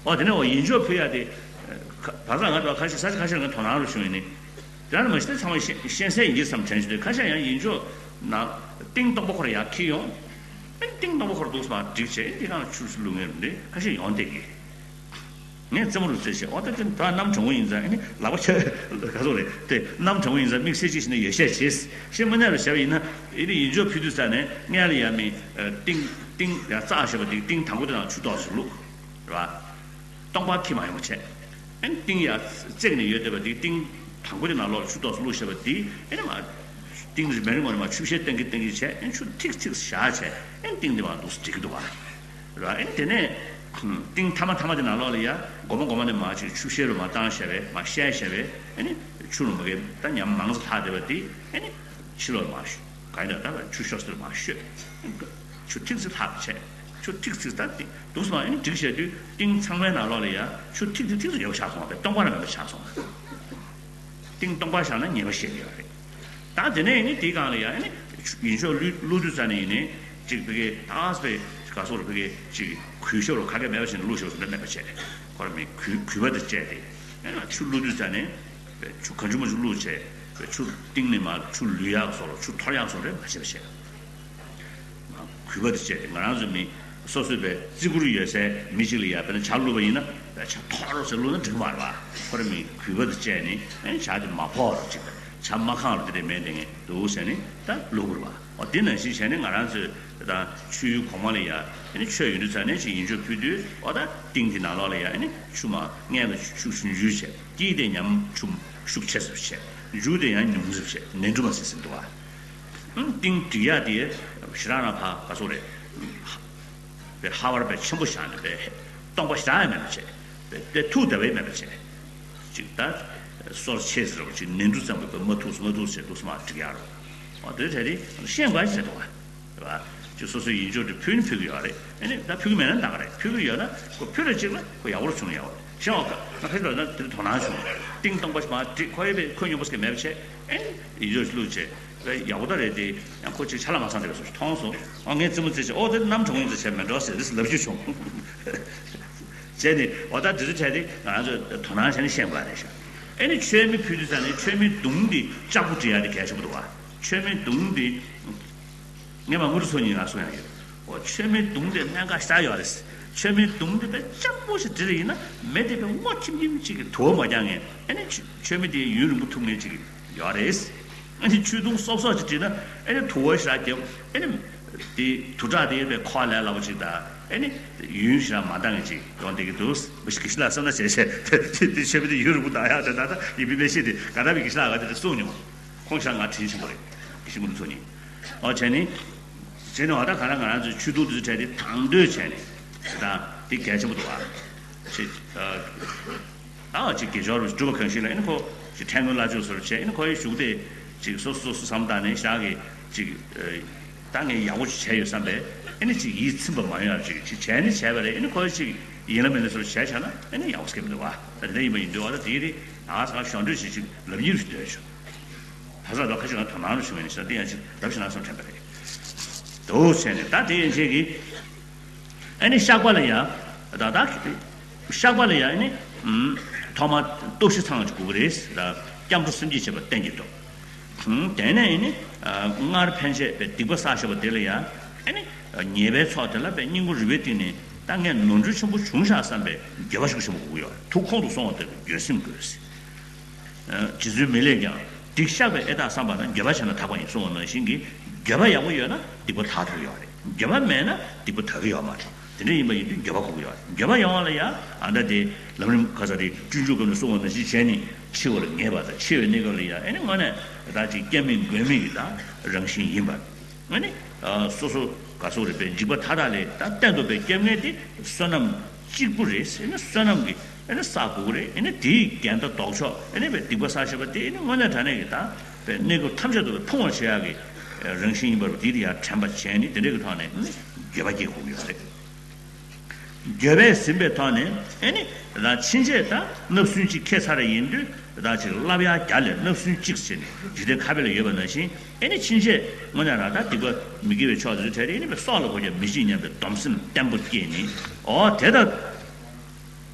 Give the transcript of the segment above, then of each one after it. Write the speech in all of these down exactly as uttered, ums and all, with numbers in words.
ཨོ་དེ་ནས་འོ་ཡིད་འཇོག་ཕུལ་ཡ་དེ། བར་ཚང་ང་ཚོ་ཁ་ཤས་ས་ཆ་ཁ་ཤས་ལ་ང་དོ་སྣང་རུ་བྱུང་ཡིན་ནི། དེ་ནས་མ་གཞི་དེ་ཚང་མ་ཤེས་ཤེས་གསལ་ཡིན་གྱི་བསམ་དྲན་བྱུང་དུས་ཁ་ཤས་ཡང་ཡིད་འཇོག་ནང་ཏིང་སྟོང་པ་ཁོ་ར་ཡར་འཁྱེར་ཡོང་། ཨེ་ཏིང་སྟོང་པ་ཁོ་ར་འདུག་སེ་མར་བསྒྲིགས་བྱས་ཨེ་འདི་གང་ལ་ཆུ་ཚོད་བླུག་ངེས་རུ་འདི་ཁ་ཤས་ཡོང་བསྡད་ཀྱི། ངས་རྩེད་མོ་རུ་རྩེས་བྱས་ཨོ་ད་དེ་ད་གནམ་གྲང་བོ་ཡིན་ཙང་ཨེ་ནི་ལག་པ་ཆ་ག་ཚོད་རེད་དེ་གནམ་གྲང་བོ་ཡིན་ཙང་དམིགས་བསལ་ཅིག་ཞིག་ནས་ཡོད་བཤད་བྱས་ཤེས་མ་ཉར་རུ་བྱས་པ་ཡིན་ན་ཨེ་ནི་ཡིད་འཇོག་ཕུལ་དུས་ཙང་ནས་སྔོན་ལ་ཡ་མི་ཏིང་ཏིང་ཡ་རྩ་བཞག་པ་དེ་ཏིང་དང་པོ་དེ་ནང་ཆུ་ཏོག་ཙམ་བླུགས་རེད་བ། སྟོང་པ་འཁྱེར་མ་ཡོང་བ་བྱས། ཨེ་ནི་ཏིང་ཡ་བརྩེགས་ནས་ཡོད་བསྡད་པ་དེ་ཏིང་དང་པོ་དེ་ནང་ལོགས་ཆུ་ཏོག་ཙམ་བླུགས་བཞག་པ་དེ་ཨེ་ནི་མ། ཏིང་རི་མེ་རི་ངོ་ནས་མ་ཆུ་བཤལ་གཏོང་གི་གཏོང་གི་བྱས་ཨེ་ནི་ཆུ་ཐིག་ཐིག་བཞག་བྱས་ཨེ་ནི་ཏིང་དེ་མ་འདུག་སེ་འགྲིག་གི་འདུག་བ། ར་ཨེ་ནི་དེ་ནས་ཏིང་ཐ་མ་ཐ་མ་དེ་ནང་ལོགས་ལ་ཡ་མགོ་མ་མགོ་མ་ནས་མ་ཅིག་ཆུ་བཤལ་རུ་མ་བཏང་བཞག་པས་མ་བཤལ་བཞག་པས་ཨེ་ནི་ཆུ་རུ་མ་གི་ད་ཉམས་མང་ཙམ་ལྷག་བསྡད་པ་དེ་ཨེ་ནི་ཕྱི་ལོགས་ལ་མ་ག་ཡིན་ད་ད་ཆུ་ཤོར་སར་མ་ཤོད། ཆུ་ཐིག་ཙམ་ལྷག་བྱས། ཆུ་ཐིག་ཙམ་ད་ཏིང་འདུག་སེ་མ་ཨེ་ནི་འགྲིག་བྱས་དུས་ཏིང་ཚང་མའི་ནང་ལོགས་ལ་ཡ་ཆུ་ཐིག་ཙམ་ཐིག་ཙམ་ཡོད་པ་ཆགས་སོང་བས་སྟོང་པ་ར་མེད་པ་ཆགས་སོང་། ཏིང་སྟོང་པ་བཞག་ན་ཉེས་པ་བཤད་ཀྱི་ཡོད་རེད། ད་དེ་ནས་ནི་དེའི་སྒང་ལ་ཡང་ནི་ཡིན་ཆོག་བླུག་བླུག་དུས་ཙ་ནས་ཡིན་ནི་ཅིག་ཕ་གི་ཏག་ཏག་ག་སོགས་ལ་ཕ་གི་ཅིག་གུས་ཞབས་རུ་ག་གེ་མེད་པ་བྱས་ནས་བླུག་ཞབས་རུ་མེད་པ་བྱས། ཁོ་ར་མི་གུས་གུས་པ་དང་བཅས་ཏེ་ཡང་ན་ཆུ་བླུག་དུས་ཙ་ནས་ཆུ་གང་བྱུང་མང་བྱུང་བླུག་བྱས་ཆུ་གཏིང་ནས་མར་ཆུ་བླུག་ཡག་སོགས་ལ་ཆུ་འཐོར་ཡག་སོགས་རེ་མ་བྱས་པ་བྱས། གུས་པ་དང་བཅས་ཏེ་ང་རང་ཚོ་མི་སོ་སོའི་བའི་བརྩི་བཀུར་ཡོད་སའི་མི་གཅིག་ལ་ཡ་དཔེར་ན་ཇ་བླུགས་པ་ཡིན་ན་བའི་ཇ་འཐོར་རོ་ཟེར་བླུགས་ན་འགྲིག་མ་རེད་བ། ཁོ་ར་མི་གུས་པ་དང་བཅས་ནས་ཨེ་ཇ་དེ་མ་ཕོག་རོ་ཅིག་ཇ་མ་ཁེངས་རོ་དེ་འདྲ་མེད་དེ་ངས་འདུག་ཟེར་ནས་ད་བླུགས་དགོས་རེད་བ། འོ་དེ་ནང་བཞིན་བྱས་ནས་ང་རང་ཚོས་ད་ཆུའི་གོང་མ་ལ་ཡ་ཨེ་ནི་མཆོད་ཡོང་དུས་ཙ་ནས་ཅིག་ཡིན་ཆོག་ཕུལ་དུས་འོ་ད་ཏིང་དེ་ནང་ལོགས་ལ་ཡ་ཨེ་ནི་ཆུ་མ་སྔོན་ལ་ཆུ་ཆུང་ཆུང་བྱས་དཀྱིལ་དེ་ཉམས་ཆུ་ཤུགས་ཆེ་ཙམ་བྱས་མཇུག་དེ་ཡང་ཉུང་ཙམ་བྱས་ནས་འགྲོ་མ་ཟིན་ཟིན་འདུག་བ། ཏིང་སྒྲིག་ཡག་དེ་ཞེ་དྲག་རང་ཕ་ག་ཚོད་རེད། པའི་ཧ་བར་པའི་ཆེན་པོ་བཞག་ནས་པའི་སྟོང་པ་ཞེ་དྲག་ཡང་མེད་པ་བྱས། པའི་ཐུག་བསྡད་པའི་མེད་པ་བྱས། ཅིག་ད་སོར་ཆེ་ཟེར་བ་ཅིག་ནས་འབྲུ་ཙམ་པའི་པའི་མ་ཐུག་མ་ཐུག་ཟེར་འདུག་སེ་མ་སྒྲིག་ཡག་རོ། འོ་དེ་དེ་རེད་ཤེས་དགོས་ཟེར་འདུག་བ། རེད་བ། ཅིག་སོ་སོའི་ཡིན་ཆོག་དེ་ཕུལ་ནི་ཕུལ་གི་ཡོད་རེད། ཨ་ནི་ད་ཕུལ་གི་མེད་ན་འདག་ག་རེད། ཕུལ་གི་ཡོད་ན་ཁོ་ཕུལ་རེ་ཅིག་ལ་ཁོ་ཡག་པོ་བྱུང་ཡག་པོ་རེད། ཤེས་བ་ང་ཁ་ཤས་ལ་ན་དེ་དོ་སྣང་བྱུང་། ཏིང་སྟོང་པ་ཞིག་མ་སྒྲིག་ཁོ་ཡི་པའི་ཁོ་སྙོམས་པོ་ཟེར་གི་མེད་པ་བྱས། ཨེ་ནི་ཡིད་འཇོག་བླུགས་བྱས། ཡག་པོ་ད་རེད་དེ། ཡང་ཁོ་ཅིག་ཆ་ལག་མ་ཚང་བསྡད་པ་སོགས་མཐོང་སོང་། ཨ་ངས་རྩེད་མོ་རྩེས་བྱས་ཨོ་དེ་གནམ་གྲང་མོ་ཡིན་ཙང་བྱས་མེད་འགྲོ་ཟེར་དེ་ལབ་རྒྱུ་བྱུང་། བྱས་ནས་ཨོ་ད་དེ་ཚོ་བྱས་ཏེ་ང་ཚོ་དོ་སྣང་བྱས་ནས་ཤེས་དགོས་རེད་ཤག་ཨེ་ནི་མཆོད་མེ་ཕུལ་དུས་ཙང་ནས་མཆོད་མེའི་མདུང་འདི་ལྕགས་པོ་སྒྲིག་ཡག་དེ་གལ་ཆེན་པོ་འདུག་བ། མཆོད་མེའི་མདུང་འདི། ངས་མ་དངུལ་ཚོ་ཉིན་ལ་གསུང་ཡག་ཡོད། ཨོ་མཆོད་མེའི་མདུང་དེ་གནད་འགག་ཞེ་དྲག་ཡོད་རེད། མཆོད་མེའི་མདུང་དེ་དཔེ་ལྕགས་པོ་ཞིག་སྒྲིག་རེ་ཡིན་ན་མེ་དེ་དཔེ་སྔོ་ཁྱིམ་ཁྱིམ་ཅིག་གི་དུ་བ་མ་རྒྱག་མཁན་ཨེ་ནི་མཆོད་མེ་དེ་ཡུན་རིང་པོ་ཐུབ་མཁན་ཅིག་ཡོད་རེད། ཨ་ནི་ཆུ་དུང་སོབ་སོབ་ཅིག་བྲིས་ན་ཨ་ནི་དུ་བ་ཞེ་དྲག་རྒྱབ་ཨ་ནི་དེ་དུ་སྐྲག་དེ་ཡོད་པའི་ཁོག་ལས་སླ་པོ་ཅིག་དང་ཨ་ནི་ཡུན་ཞེ་དྲག་མ་འདང་ངེས་ཅིག་ཡོང་བསྡད་ཀྱི་འདུག་མི་ཞིག་གི་ཤི་ལ་བསམ་ན་བྱས་བྱས་དེ་ཆོས་པ་དེ་ཡུན་རིང་པོ་འདང་ཡག་དེ་ད་ལྟ་ཡིན་པའི་མེ་ཤེས་དེ་ག་ད་བའི་གི་ཤི་ལ་ག་དེ་དེ་གསུངས་མྱོང་། ཁོང་ཤ་ང་དྲིན་ཆེན་པོ་རེད། གི་ཤི་མུ་ཚོ་ནི་ཨོ་བྱས་ནི་བྱས་ནི་འོ་ད་ག་ལ་ང་རང་ཚོའི་ཆོས་དུང་དེ་ཚོ་བྲལ་ཏེ་དང་དོད་བྱས་ནས་ད་དེ་གལ་ཆེན་པོ་འདུག་ཨ། ཅེས། ཨ་ཅིག་དགེ་སྦྱོར་སྒྲུབ་པ་གང་ཞིག་ལ་ཨེ་ནི་ཁོ་ཅིག་ཁྲེན་ཀོན་བླ་མཆོད་ཟེར་བྱས་ཨེ་ནི་ཁོ་ཡི་བཞུགས་དེ་ཅིག་སོ་སོ་སོ་བསམ་བཏང་ནས་བཞག་གི་ཅིག་ད་ངས་ཡག་པོ་ཅིག་བྱས་ཡོད་བསམ་པས་ཨེ་ནི་ཅིག་ཡིད་ཚིམ་པ་མ་ཡོང་ཡག་ཅིག་ཅིག་བྱས་ནི་བྱས་པ་རེད། ཨེ་ནི་ཁོ་ཡི་ཅིག་ཡིན་ལ་མིན་ལ་སོ་བྱས་བྱས་ན་ཨེ་ནི་ཡག་པོ་སྐྱེ་མི་འདུག་བ། ད་དེ་འདྲ་ཡིན་པ་ཡིན་དུས་བ་ད་དེའི་རིགས་ང་ས་ག་ཞོགས་འདྲུད་ཅིག་ཅིག་ལབ་ཡིན་རུ་འདོད་ཆོག་ད་ས་ད་ཁ་ཅིག་ང་དོ་སྣང་རུ་བྱུང་བ་ནི་ས་དེ་ཡང་ཅིག་ལབ་ཞིག་ན་བསམ་དྲན་པ་རེད། འདུག་བྱས་ནས་ད་དེ་ཡན་ཆད་ཀྱིས། ཨ་ནི་བཤགས་པ་ལ་ཡང་། ད་ད། བཤགས་པ་ལ་ཡང་ཨ་ནི། ཐོག་མར་སྟོབས་བཞི་ཚང་ཅིག་དགོས་ཀྱི་རེད། ད་སྐྱབས་འགྲོ་སེམས་བསྐྱེད་བྱེད་པ་གཏན་གྱི་འདུག་དེ་ནས་ཨ་ནི། སྔར་ཕན་ཆད་པའི་སྡིག་པ་བསགས་བཞག་པ་དེ་ལ་ཡང་། ཨ་ནི། ཉེས་པའི་ཚོགས་དེ་ལ་པའི་སྙིང་པོ་རུས་པའི་གཏིང་ནས་ད་ངས་ནོར་འཁྲུལ་ཆེན་པོ་བྱུང་ཤག་བསམ་པའི་འགྱོད་པ་ཤུགས་ཆེན་པོ་དགོས་ཀྱི་ཡོད་རེད། ཐུགས་ཁོང་དུ་སོང་བ་ལྟར་གྱི་འགྱོད་སེམས་དགོས་ཟེར། རྗེ་བཙུན་མི་ལས་ཀྱང་། སྡིག་བཤགས་པའི་ཨེ་རྟག་བསམ་པ་ན་འགྱོད་པ་བྱས་ན་དག་པ་ཡིན་གསུངས་པ་ནང་བཞིན་གྱི་འགྱོད་པ་ཡག་པོ་ཡོད་ན་སྡིག་པ་དག་ཐུབ་ཀྱི་ཡོད་རེད། འགྱོད་པ་མེད་ན་སྡིག་པ་དག་གི་ཡོད་མ་རེད། དེ་འདྲ་ཡིན་པ་ཡིན་དུས་འགྱོད་པ་དགོས་ཀྱི་ཡོད་རེད། འགྱོད་པ་ཡོང་བ་ལ་ཡང་ཨ་ད་དེ་ལམ་རིམ་ཁ་ས་དེ་སྤྲུལ་སྤྲུལ་སྐབས་ནས་གསུངས་པ་ནང་བཞིན་བྱས་ནས་འཆི་བ་ལ་ངེས་པ་དང་འཆི་བའི་གནས་སྐབས་ལ་ཡང་ཨེ་ནི་དངོས་གནས་ད་ཅིག་སྐྱབས་མེད་མགོན་མེད་ཀྱི་ད་རང་བཞིན་ཡིན་པ། ཨ་ནི། སོ་སོ་ག་སོགས་རེད་པས་འཇིགས་པ་མཐའ་དག་ལས་ད་གཏན་དུ་པའི་སྐྱབས་ངེས་དེ་བསོད་ནམས་གཅིག་པུ་རེད་ཟེར་ན་བསོད་ནམས་ཀྱི་ཨ་ནི་བསགས་དགོས་ཀྱི་རེད། ཨ་ནི་དེའི་འགལ་ཟླ་ལྡོག་ཕྱོགས་ཨ་ནི་པའི་སྡིག་པ་བསགས་བཞག་པ་དེ་ཨ་ནི་དངོས་གནས་དྲང་གནས་ཀྱི་ད་པའི་གནས་སྐབས་ཐམས་ཅད་དུ་པའི་ཕུང་བར་བྱེད་ཡག་གི་རང་བཞིན་ཡིན་པ་རུ་དེ་དེ་ཡང་དྲན་པ་བྱས་ནས་དེ་འདྲ་གི་ཐོག་ནས་ཨ་ནི་འགྱོད་པ་སྐྱེ་དགོས་ཀྱི་ཡོད་རེད། འགྱོད་པས་ཟིན་པའི་ཐོག་ནས་ཨེ་ནི་རང་ཕྱིན་ཆད་ད་བརྣབ་སེམས་གཅིག་ཁྱེར་ཚར་རེ་ཡིན་དུས་ད་ཅིག་བསླབ་ཡག་བརྒྱ་ལས་བརྣབ་སེམས་གཅིག་བྱས་ནས་འཇིག་རྟེན་ཁ་དཔེ་ལ་ཡོད་པ་ནང་བཞིན་ཨེ་ནི་ཕྱིན་ཆད་དངོས་གནས་རང་ད་སྡིག་པ་མི་དགེ་བའི་ཕྱོགས་དེ་ཚོ་བྲལ་ཏེ་ཨེ་ནི་སྲོག་ལ་གོ་རྒྱུ་མི་བྱེད་སྙམ་པའི་སྡོམ་སེམས་བརྟན་པོ་སྐྱེས་ནས་ཨོ་དེ་ལྟར།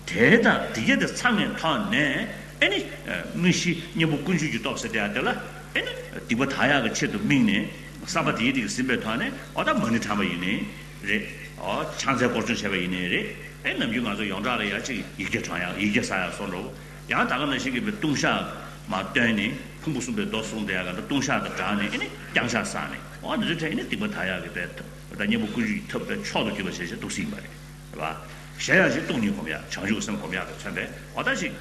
དེ་ལྟར་སྡིག་བཤགས་དེ་ཚང་བའི་ཐོག་ནས་ཨེ་ནི་དངོས་གཞི་གཉེན་པོ་ཀུན་སྤྱོད་ཀྱི་སྟོབས་ཟེར་དེ་ཡང་དེ་ལ་ཨེ་ནི་སྡིག་པ་དག་ཡག་གི་ཆེད་དུ་དམིགས་ནས་བསམ་པ་དེའི་རིགས་ཟིན་པའི་ཐོག་ནས་འོ་ད་མ་ཎི་བགྲངས་པ་ཡིན་ནའི་རེད། འོ་ཕྱག་འཚལ་སྐོར་སྦྱོང་བྱས་པ་ཡིན་ནའི་རེད། ཨེ་ནམ་རྒྱུན་ང་ཚོ་ཡོངས་གྲགས་ལ་ཡ་གཅིག་ཡིག་བརྒྱ་བགྲང་ཡག་ཡིག་བརྒྱ་བསགས་ཡག་སོགས་འགྲོ། ཡང་ད་ག་ནང་བཞིན་གྱི་ལྟུང་བཤགས་མར་བཏོན་ནས་ཕུང་པོ་གསུམ་པའི་མདོ་གསུངས་དེ་ཡག་ག་ད་ལྟུང་བཤགས་དང་སྦྲགས་ནས་ཨེ་ནི་བརྐྱང་ཕྱག་བསགས་ནས་འོ་འདི་ཚོའི་གྲས་ཨེ་ནི་སྡིག་པ་དག་ཡག་གི་དཔེ་ད་གཉེན་པོ་ཀུན་སྤྱོད་ཀྱི་ཐབས་དཔེ་མཆོག་ཏུ་གྱུར་པ་ཞེས་བྱས་འདུག་སེ་ཡིན་པ་རེད། རེད་བ། གཞན་ཡང་ཅིག་སྟོང་ཉིད་སྒོམ་ཡག་བྱང་ཆུབ་སེམས་སྒོམ་ཡག་དང་མཚོན་པས་འོ་ད་ཅིག་